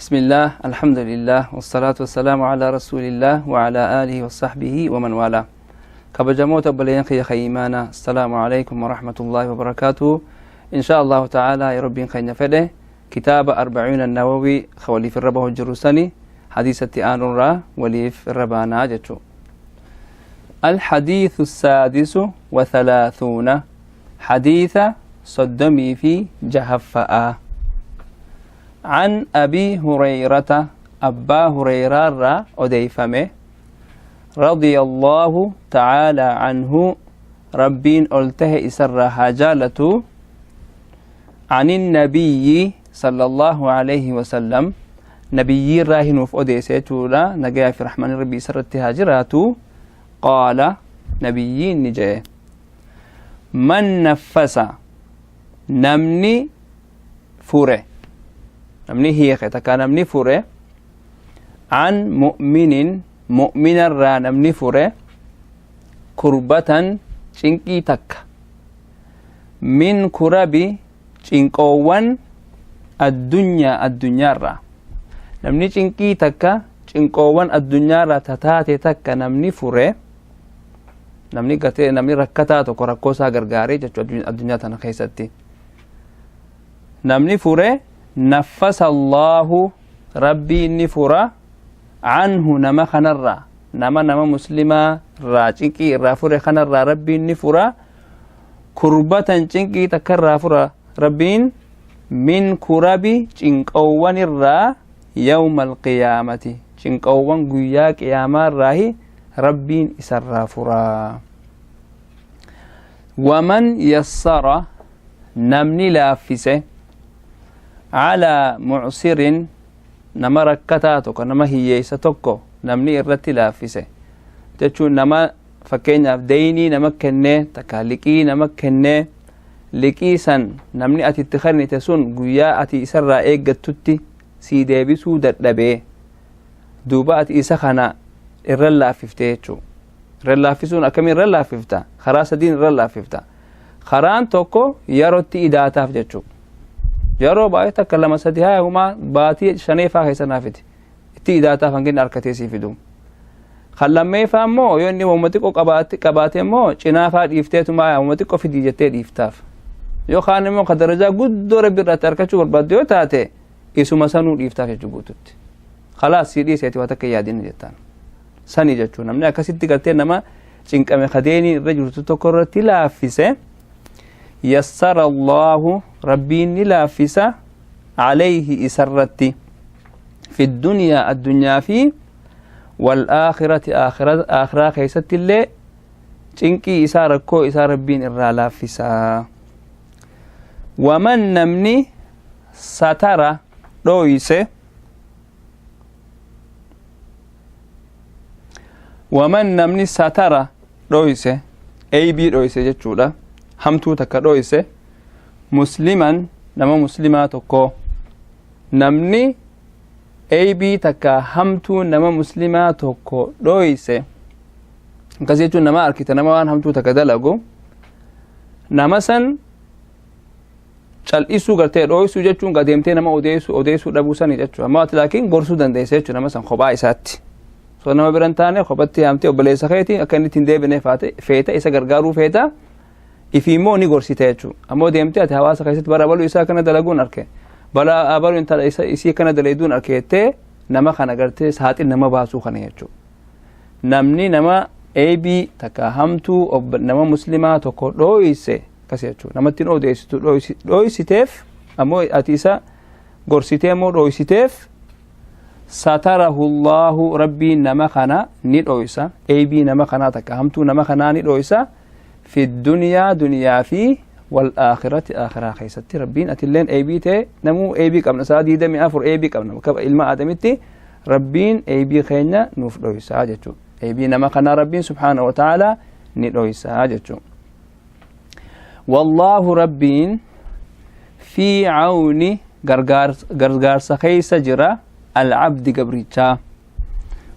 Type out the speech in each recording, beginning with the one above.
بسم الله، الحمد لله، والصلاة والسلام على رسول الله وعلى آله وصحبه ومن والاه. Kabajamoota obboleeyyan kiyya iimaana، السلام عليكم ورحمة الله وبركاته. إن شاء الله تعالى يا ربي خينا فده كتاب أربعون النووي خولي في الربه الجروساني حديثة آن را وليف الربانا جتشو. الحديث السادس وثلاثون، حديث صدمي في جهفاء، عن أبي هريرة، أبا هريرة را أديفمه، رضي الله تعالى عنه، ربين ألته إسر حاجالته، عن النبي صلى الله عليه وسلم، نبي راهن في أديسيتولا نجا في رحمن ربي سرت هاجراتو، قال نبيين نجاه: من نفس، نمني فوره، نمني هي تكا نمني فوره، عن مؤمن، مؤمن را نمني فوره، كربة، cinqii takka، من كرب، cinqoowwan، الدنيا، addunyaarraa. Namni cinqii takka cinqoowwan addunyaarraa tataate takka namni fure, namni gartee namni rakkataa tokko rakkoo isaa gargaaree jechuu addunyaa tana keessatti namni fure، نفس الله، rabbii inni fura، عنه، nama kanarraa, nama muslimaa irraa cinqii irraa fure kanarraa rabbiin ni fura. كربة، cinqii takka irraa fura rabbiin، من كرب، cinqoowwan irraa، يوم القيامة، cinqoowwan guyyaa qiyaamaa irraahi rabbiin isarraa fura. ومن يسر، namni laaffise، على معسر، nama rakkataa tokko, nama hiyyeessa tokko namni irratti laaffise jechuun, nama fakkeenyaaf deynii nama kennee takka liqii nama kennee, liqii san namni ati itti kennite sun guyyaa ati isarraa eeggattutti sii deebisuu dadhabee, duuba ati isa kana irra laaffifte jechuu. Irra laaffisuun akkamiin irra laaffifta? Karaa sadiin irra laaffifta. Karaan tokko yerootti idaataaf jechuu. Yeroo baay'ee takka, lama, sadi, haa humaa baatii shaneefaa keessa naafiti itti idaataaf hanginni harkatee sii fidu. Kan lammeeffaa immoo yoo inni wamma xiqqoo qabaate immoo cinaafaa dhiifteetuma wamma xiqqoo fidii jettee dhiiftaaf. Yookaan immoo ka darajaa guddoo rabbi irratti harkachuu barbaaddu yoo taate, isuma sanuu dhiiftaaf jechuu guututti. خلاص, sii dhiiseeti, waa takka yaadin jettaan. Sani jechuun namni akkasitti gartee nama cinqame kadeenii irra jirtu tokko irratti laaffise، يسر الله، rabbiin ni laaffisa، عليه، isarratti، في الدنيا، addunyaa fi، والآخرة، آخرة keessatti illee cinqii isaa, rakkoo isaa rabbiin irraa laaffisa. ومن، namni، ستر، dhooyse، ومن، namni، ستر، dhooyse, eybii dhooyse jechuudha, hamtuu takka dhooyse، مسلما، nama muslimaa tokko, namni eybii takka hamtuu nama muslimaa tokko dhooyse, akkas jechuun nama arkite, nama waan hamtuu takka dalagu, nama san cal'isuu gartee dhooysuu jechuun adeemtee nama odeessuu odeessuu dhabuu sani jechuudha. Amma ati laakiin gorsuu dandeessa jechuudha nama san kophaa isaatti. So nama bira hin taane kophatti yaamtee, obboleessa keetii akka inni ittiin deebine feeta, isa gargaaruu feeta, ifii immoo ni gorsite jechuudha. Ammoo deemtee ati hawaasa keessatti bara baluu isaa kana dalaguun arke, balaa abaluu intala isii kana dalaguun arke jettee nama kana gartee saaxil nama baasuu kana jechuudha. Namni nama eebii takka hamtuu nama muslimaa tokko dhooyse akkas jechuudha. Namatti hin odeessitu, dhooysiteef, ammoo ati isa gorsitee immoo dhooysiteef، ستره الله، rabbiin nama kana ni dhoysa, eebii nama kanaa takka hamtuu nama kanaa ni dhoysa، في الدنيا، duniyaa fi، والآخرة، آخرة keessatti. Rabbiin atilleen eebii ta'e, namuu eebii qabna, sa'a 24 eebii qabna ilma aadamitti, rabbiin eebii keenya nuuf dhoysaa jechuudha. Eebii nama kanaa rabbiin سبحانه وتعالى ni dhoysaa jechuudha. والله، rabbiin، في عون، gargaarsa keessa jira، العبد، gabrichaa.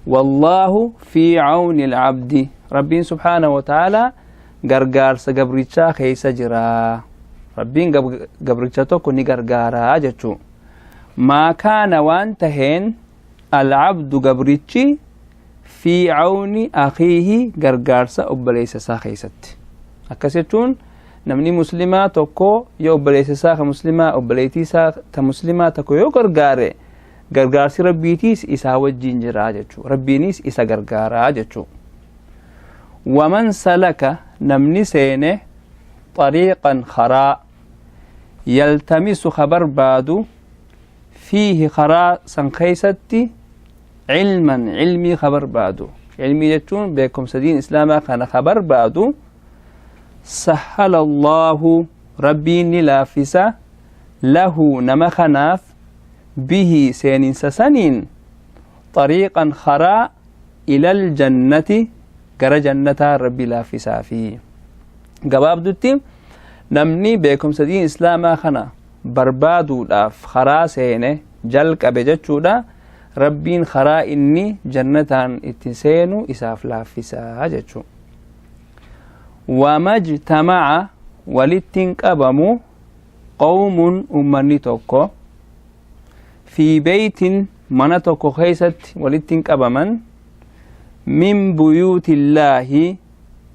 والله في عون العبد، rabbiin سبحانه وتعالى gargaarsa gabrichaa keessa jira. Rabbiin gabricha tokko ni gargaaraa jechuu. Maa kaana waan taheen alcabdu gabrichi fi cawni akiihi gargaarsa obboleessa isaa keeysatti. Akkas jechuun namni muslimaa tokko yoo obboleessa isaa ka muslimaa, obboleettii isaa ta muslimaa tokko yoo gargaare, gargaarsi Rabbiitiis isaa wajjiin jiraa jechuu, Rabbiinis isa gargaaraa jechuu. Waman salaka namni seene xariiqan karaa yaltamisu ka barbaadu fiihi karaa san keeysatti cilman cilmii ka barbaadu, cilmii jechuun beekumsa diin islaamaa kana ka barbaadu, sahhala Allaahu Rabbiin ni laaffisa lahu nama kanaaf bihi seeninsa saniin xariiqan karaa ilal jannati gara jannataa Rabbi laaffisaafi. Gabaabdutti namni beekumsa diin islaamaa kana barbaaduudhaaf karaa seene jalqabe jechuudha, Rabbiin karaa inni jannataan itti seenu isaaf laaffisaa jechuu. Wamajtamaca walittiin qabamu qawmun ummanni tokko fi beeytin mana tokko keeysatti walittiin qabaman min buyuutillaahi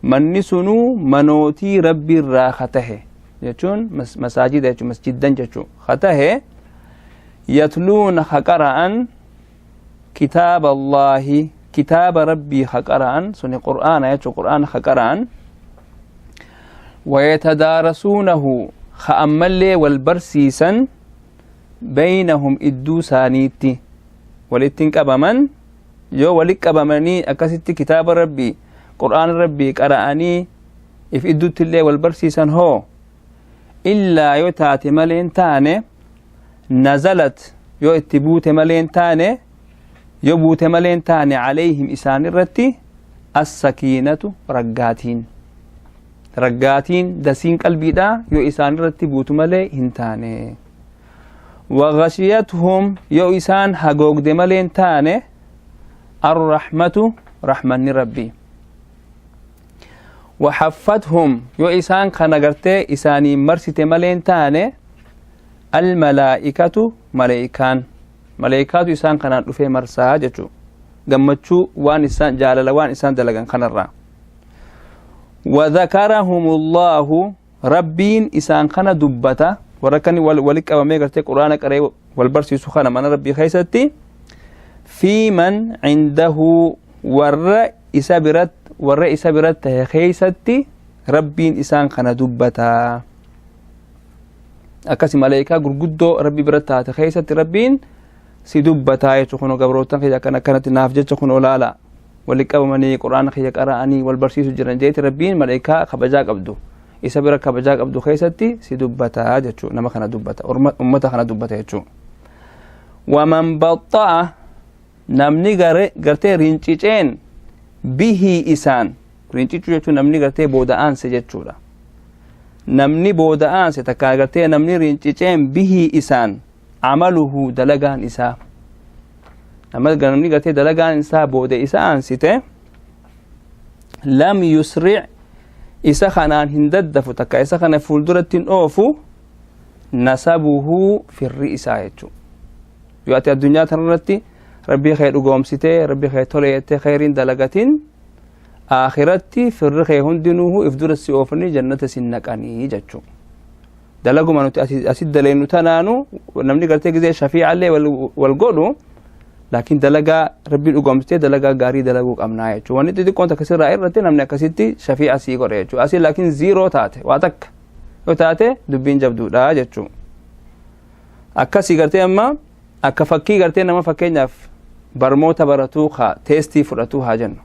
manni sunuu manootii Rabbi irraa ka tahe jechuun masaajida jechuun masjiddan jechuu ka tahe, yatluuna ka qara'an kitaaba Allaahi kitaaba Rabbii ka qara'an suni Qur'aana jechuu, Qur'aana ka qara'an, wayatadaarasuunahu ka ammallee wal barsiisan beynahum idduu isaaniitti walittiin qabaman. Yoo walit qabamanii akkasitti kitaaba Rabbii, Qur'aana Rabbii qara'anii if idduutti illee wal barsiisan hoo, illaa yoo taate maleen taane, nazalat yoo itti buute maleen taane, yoo buute maleen taane, calayhim isaan irratti assakiinatu raggaatiin, raggaatiin dasiin qalbiidha yoo isaan irratti buutu malee hin taane, wagashiyatuhum yoo isaan hagoogde maleen taane, arrahmatu rahmanni Rabbii, waxaffathum yoo isaan kana gartee isaanii marsite maleen taane, almalaa'ikatu maleeykaan, maleeykaatu isaan kanaan dhufee marsaa jechuu, gammachuu waan isaan jaalala waan isaan dalagan kanarraa. وذكرهم الله Rabbiin isaan kana dubbata, warra kan wali qabamee gartee Qur'aana qaree wal barsiisu kana mana Rabbii keessatti, fi man cindahu warra isa birat tahe keeysatti Rabbiin isaan kana dubbata. Akkasi maleekaa gurguddoo Rabbi birat taate keeysatti Rabbiin si dubbataa jechuu. Kun gabrootan kiyya akkana akkanatti naaf jecha kun olaala wali qabamanii Qur'aana kiyya qara'anii wal barsiisu jiran jeeti Rabbiin maleekaa kabajaa qabdu isa bira kabajaa qabdu keessatti si dubbataa jechuu, nama kana dubbata, ummata kana dubbata jechuu. Waman baxxa'a namni gartee rinciceen bihii isaan rincicuu jechuun namni gartee booda aanse jechuudha. Namni booda aanse takka gartee namni rinciceen bihii isaan amaluhu dalagaan isaa, namni gartee dalagaan isaa booda isa aansite, lam yusric isa kanaan hin daddafu takka isa kana fuulduratti hin oofu nasabuhu firri isaa jechuu. Yoo ati addunyaa tanarratti Rabbii kee dhugoomsitee Rabbii kee tole jettee kheyriin dalagatin, aakiratti firri kee hundinuuhu if dura si oofanii jannata si naqanii jechuu. Dalaguma nuti asit daleennu tanaanu namni gartee gizee shafiicallee wal godhu, laakiin dalagaa Rabbii dhugoomsitee dalagaa gaarii dalaguu qabnaa jechuu. Wanni xixiqqoon takka sirraa irratti namni akkasitti shafiica sii godhe jechuu. Asii laakiin zero taate, waa takka yoo taate dubbiin jabduudha jechuu. Akkasii gartee amma akka fakkii gartee nama fakkeenyaaf barmoota baratuu ka teestii fudhatuu haa jennu.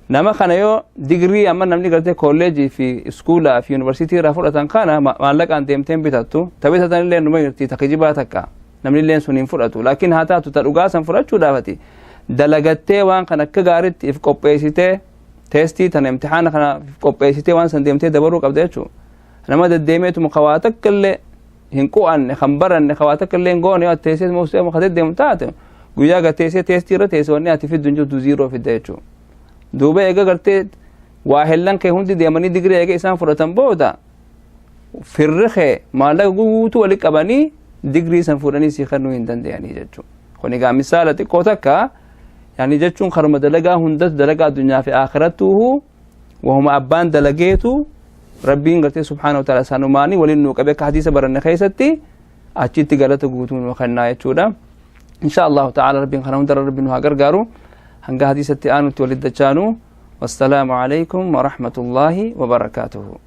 Nama kana yoo digirii amma namni gartee kolleejii fi iskuulaa fi yuunivarsiitii irraa fudhatan kana maallaqaan deemteen bitattu, ta bitatan illee numa jirti ta kijibaa takka, namni illee sun hin fudhatu. Laakiin haa taatu, ta dhugaa san fudhachuudhaafati dalagattee waan kana akka gaariitti if qopheessitee teestii tana imtixaana kana if qopheessitee waan san deemtee dabaruu qabda jechuudha. Nama deddeemeetuma kawaa takka illee hin qu'anne, kan baranne, kawaa takka illee hin goone, yoo teessee muusee ka deddeemu taate, guyyaa gateessee teestii irra teesse wanni ati fiddu hin jirtu, zero fidda jechuudha. Duuba eega gartee waa hellan kee hundi deemanii digirii eega isaan fudhatan booda, firri kee maallaqa guutuu wali qabanii Digrii san fuudhanii sii kennuu hin danda'anii jechuudha. Kun egaa misaala xiqqoo takka, yaani jechuun karuma dalagaa hundatu, dalagaa addunyaa fi akhirattuuhu wahuma abbaan dalageetu Rabbiin gartee subhaanahu wa ta'ala sanumaanii waliin nuu qabe, akka hadiisa baranne keessatti achitti galata guutuu nuu kennaa jechuudha. Insha Allahu ta'ala Rabbiin kana hundarra Rabbiin nu haa gargaaru. Hanga hadiisatti aanutti walitti dachaanu. Wassalaamu alaikum wa rahmatullahi wa barakaatuhu.